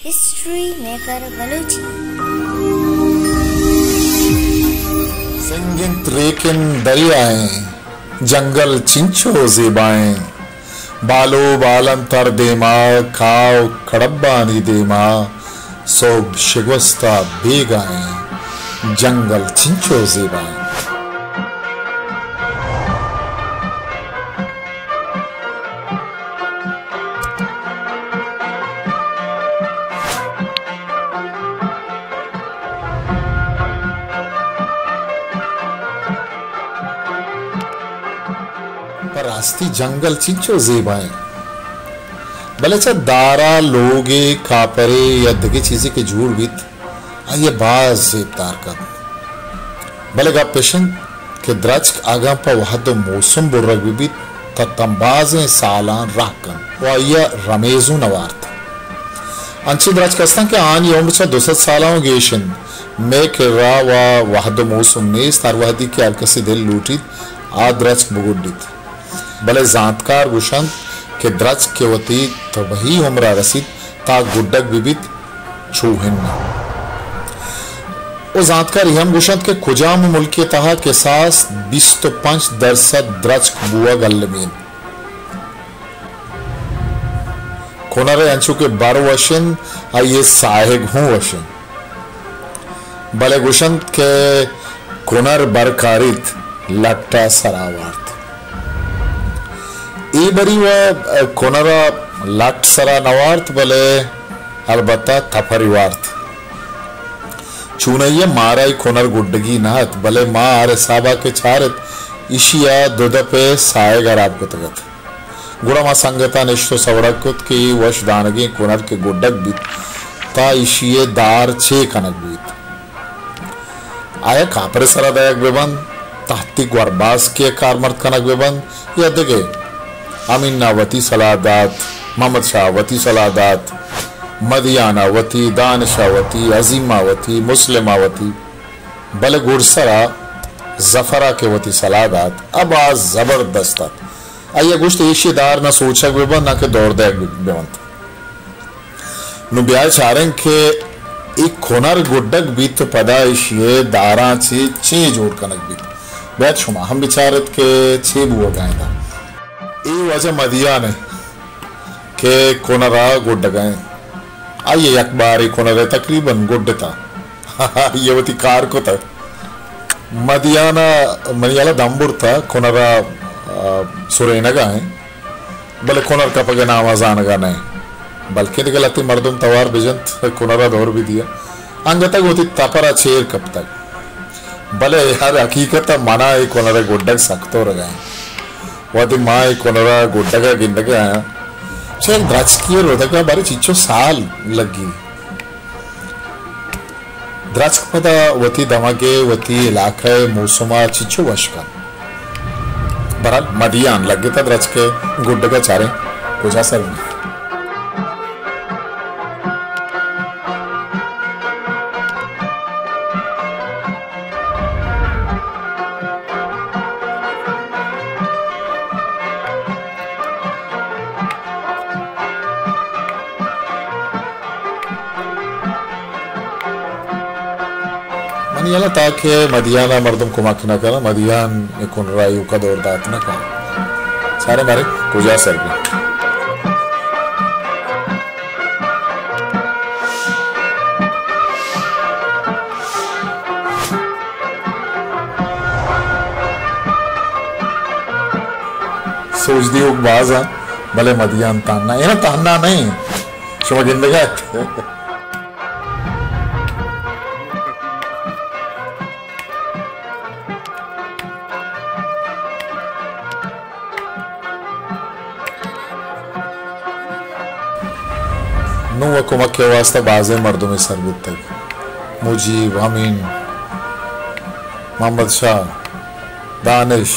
History maker Balochi. سنگت ریکن دریائیں، جنگل چنچو زیبائیں، بالو بالنتر دیما، کاو کڑبانی دیما، سہب شگوستا بیگائیں، جنگل چنچو زیبائیں۔ پہ راستی جنگل چنچو زیبائیں، بلے چہ دارا لوگے، کاپرے یا دگہ چیزے کہ جوڑ بیت، آئی ء باز زیبدار کنت۔ بلے گپ اش انت کہ درچک اگاں پہ وہد و موسم برگ بہ بیت، تہ تمبازیں سالاں راہ کنت و آئی ء رمیز اوں نہ وارت۔ انچیں درچک استاں کہ آہانی عمر چہ دو سد سالاں اوں گیش انت۔ مئے کرا و وہد و موسم نیست، ہر وہدی کہ ہر کسی دل لوٹیت، آ درچک بگڈیت۔ بلے زانتکار گوشنت کہ درچک کہ وتی طبعی عمرا رسیت، تاں گڈگ بہ بیت، چو ہن نہ۔ و زانتکار اے ہم گوشنت کہ کجام ملکے تہا کساس بیست و پنچ درسد درچک بوگ المی انت۔ کنر ء انچو کہ بر وش انت، آئی ء ساہگ ہوں وش انت۔ بلے گوشنت کہ کنر بر کاریت، لٹ ء سرا وارت۔ اے بری و کنر ء لٹ سرا نہ وارت، بلے البتہ تپری وارت۔ چونائی ء مارا اے کنر گڈگی نہ ات، بلے ما ہر حسابا کہ چارت، ایشی ء دو دپ ء ساہگ ہراب کتگ ات۔ گڑا ما سنگتاں نشت و سوڑگ کت کہ اے وش دانگیں کنر کہ گڈگ بیت، تاں ایشی ء دار چے کنگ بیت؟ آیا کاپر ء سرا دئیگ بہ بنت، تہتی گورباسکے ء کارمرد کنگ بہ بنت یا دگہ؟ امین ء وتی سلاہ دات، محمد شاہ ء وتی سلاہ دات، مدیان ء وتی، دانش ء وتی، عظیم ء وتی، مسلم ء وتی۔ بلے گڈسرا ظفر ء کہ وتی سلاہ دات، آ باز زبردست ات۔ آئی ء گوشت، ایشی ء دار نہ سوچگ بہ بنت، نہ کہ دور دئیگ بہ بنت۔ نوں بیائے چاریں کہ اے کنر گڈگ بیت و پدا ایشی ء داراں چے چے جوڑ کنگ بیت۔ بیائے شما ہم بچارت کہ چے بوگ ء انت۔ اے واجہ مدیان ء کہ کنر ء گڈگ ء انت۔ آئی ء یک بارے کنر ء تقریباً گڈتا۔ آئی ء وتی کار کتگ۔ مدیان ء منی ہیال ء دمبرتا کنر ء، آ، سرینگ ء انت۔ بلے کنر کپگ ء نام ء زانگ ء نہ انت، بلکیں دگہ لہتیں مردم توار بہ جنت، کنر ء دور بہ دیاں۔ انگت ء وتی تپر ء چیر کپتگ۔ بلے ہر حقیقت ء من ء اے کنر ء گڈگ سک تورگ ء انت۔ وہدے ما اے کنر ء گڈگ ء گندگ ء آں، چہ یک درچکے ء ردگ ء باریں چنچو سال لگی۔ درچک پدا وتی دمگ ء وتی علاقہ ء موسم ء چنچو وش کنت۔ بہرحال مدیان لگتہ درچک ء گڈگ ء چاریں کجا سر بیت۔ منی ہیال ء تاکہ مدیان ء مردم کمک نہ کناں، مدیان ء کنر ء ایوک ء دور دات نہ کناں۔ چاریں باریں کجا سر بیت۔ سوج دیوک باز ء، بلے مدیان تہنا، اے نہ تہنا نہ انت۔ شما گندگ ء ات۔ نوں ء کمک ء واستہ بازیں مردمے سر بوتگ۔ مجیب، امین، محمد شاہ، دانش،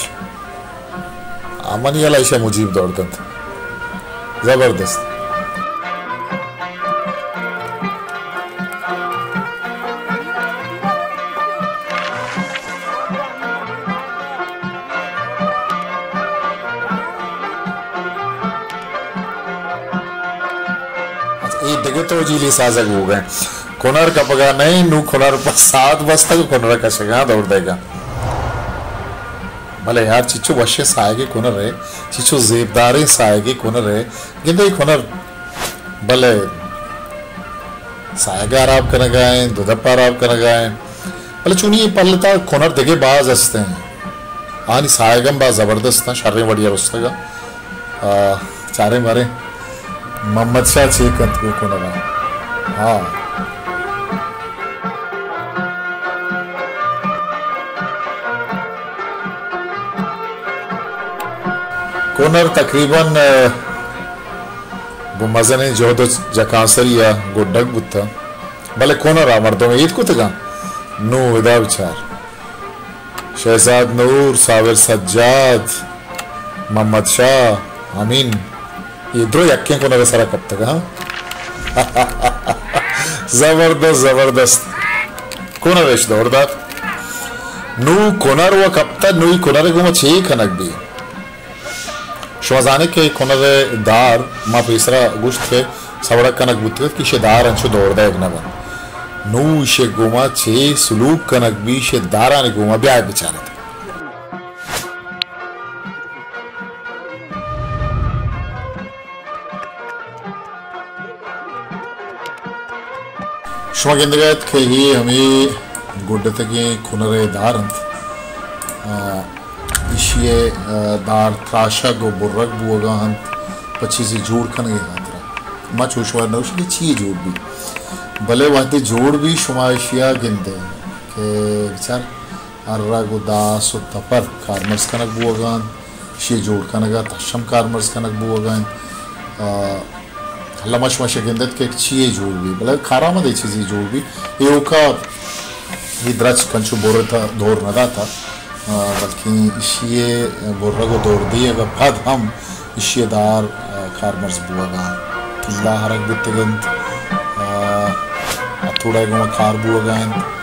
آ، منی ہیال ء ایشی ء مجیب دور دنت۔ زبردست۔ اچھا، اے دگہ تو جیلی سازگ بوگ ءَ۔ کنر کپگ ءَ نہ اِنت، نوں کنر پہ ساعت بستگ، کنر ءَ کشگ ءَ دور دئیگ ءَ۔ بلے یار، چچو وشیں ساہگے کنر ءَ، چچو زیبداریں ساہگے کنر ءَ۔ گندے کنر، بلے ساہگ ءَ ہراب کنگ ءَ اِنت، دو دپ ءَ ہراب کنگ ءَ اِنت۔ بلے چونی اے پل ءِ تہا کنر دگہ باز است اَنت۔ آہانی ساہگ ہم باز زبردست اَنت، شریں وڑی ءَ رستگ اَنت۔ آ، چاریں باریں محمد شاہ چے کنت گوں کنر ءَ۔ ہاں۔ کنر تقریباً، آ، گوں مزنیں جہد ءُ جکانسری ءَ گڈگ بوتگ، بلے کنر ءَ مردم اید کتگ اَنت۔ نوں ادا بچار۔ شہزاد نور، صابر سجاد، محمد شاہ، امین، اے درو یکیں کنر ءِ سرا کپتگ، ہاں۔ زبردست، زبردست۔ کنر اش دور دات۔ نوں کنر وَ کپتگ، نوں اے کنر ءَ گوں ما چے کنگ بی؟ شما زانے کہ کنر ءِ دار، ما پیسرا گوشت کہ سوڑگ کنگ بوتگ اَت کہ ایشی ءِ دار انچو دور دئیگ نہ بنت۔ نوں ایشی ءَ گوں ما چے سلوک کنگ بی، ایشی ءِ دارانی گوں ما بیائے بچارت۔ شما گندگ ءَ اِت کہ اے ہمے گڈتگیں کنر ءِ دار اَنت۔ آ، ایشی ءِ، آ، دار تراشگ ءُ برگ بوگ ءَ اَنت پہ چیزے جوڑ کنگ ءِ ہاترا۔ ما چو شمارا نہ گوشیں کہ چی جوڑ بی، بلے وہدے جوڑ بی، شما ایشی ءَ گندے کہ بچار، ہرگ ءُ داس ءُ تپر کارمرز کنگ بوگ ءَ اَنت، ایشی ءِ جوڑ کنگ ءَ تش ہم کارمرز کنگ بوگ ءَ اَنت۔ آ، اللہ، ما شما شہ گندت کہ یک چیے جوڑ بی، بلے کارآمدیں چیزے جوڑ بی۔ ایوکا اے درچک انچو برت ءُ دور نہ دات ءَ، آ، بلکیں ایشی ءِ برگ ءُ دور دیگ ءَ پد ہم ایشی ءِ دار، آ، کارمرز بوگ ءَ اَنت۔ تیلا ہرگ بوتگ اَنت، آ، ہتھوڑا ءِ گوما کار بوگ ءَ اَنت۔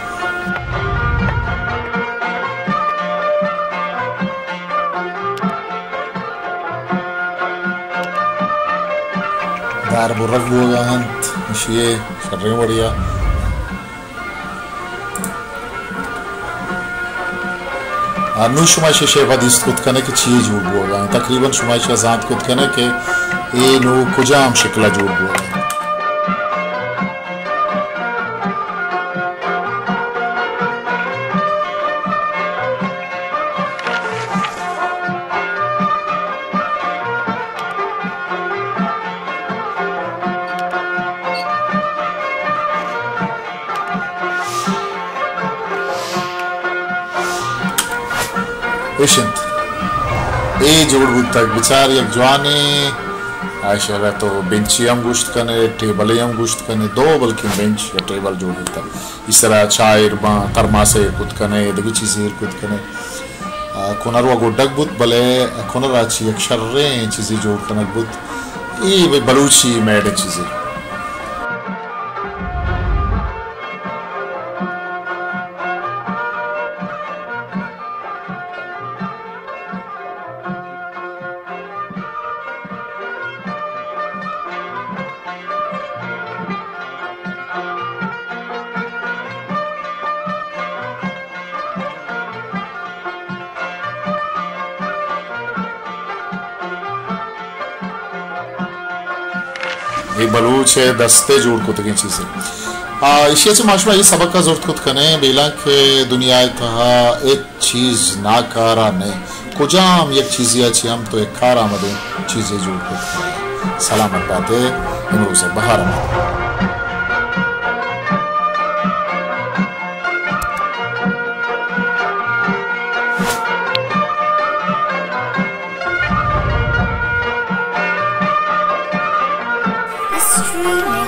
دار برگ بوگ ءَ اَنت، ایشی ءِ شریں وڑے ءَ۔ آ، نوں شما ایشی ءَ پہ دیست کت کن ئے کہ چی جوڑ بوگ ءَ اِنت۔ تقریباً شما ایشی ءَ زانت کت کن ئے کہ اے نوں کجام شکل ءَ جوڑ بوگ ءَ اِنت۔ اِش اِنت۔ اے جوڑ بوتگ، بچار یک جوانیں، آ، ایشی ءَ را تو بنچے ہم گوشت کن ئے، ٹیبلے ہم گوشت کن ئے، دو بلکیں بنچ یا ٹیبل جوڑ بوتگ۔ ایشی ءِ سرا چاہ ایر باں، ترماسے ایر کت کن ئے، دگہ چیزے ایر کت کن ئے۔ آ، کنر وَ گڈگ بوت، بلے کنر ءَ چہ یک شریں چیزے جوڑ کنگ بوت۔ اے بلوچی میڈ چیزے۔ اے بلوچ ءِ دست ءِ جوڑ کتگیں چیزے۔ آ، ایشی ءَ چہ ما شما اے سبق ءَ زرت کت کن ایں، بیلاں کہ دنیا ءِ تہا ہچ چیز ناکارہ نہ اِنت۔ کجام یک چیزے ءَ چہ ہم تو یک کارآمدیں چیزے جوڑ کت کن ئے۔ سلامت بات ئے، امروز ءِ بہار ءَ۔ ہسٹری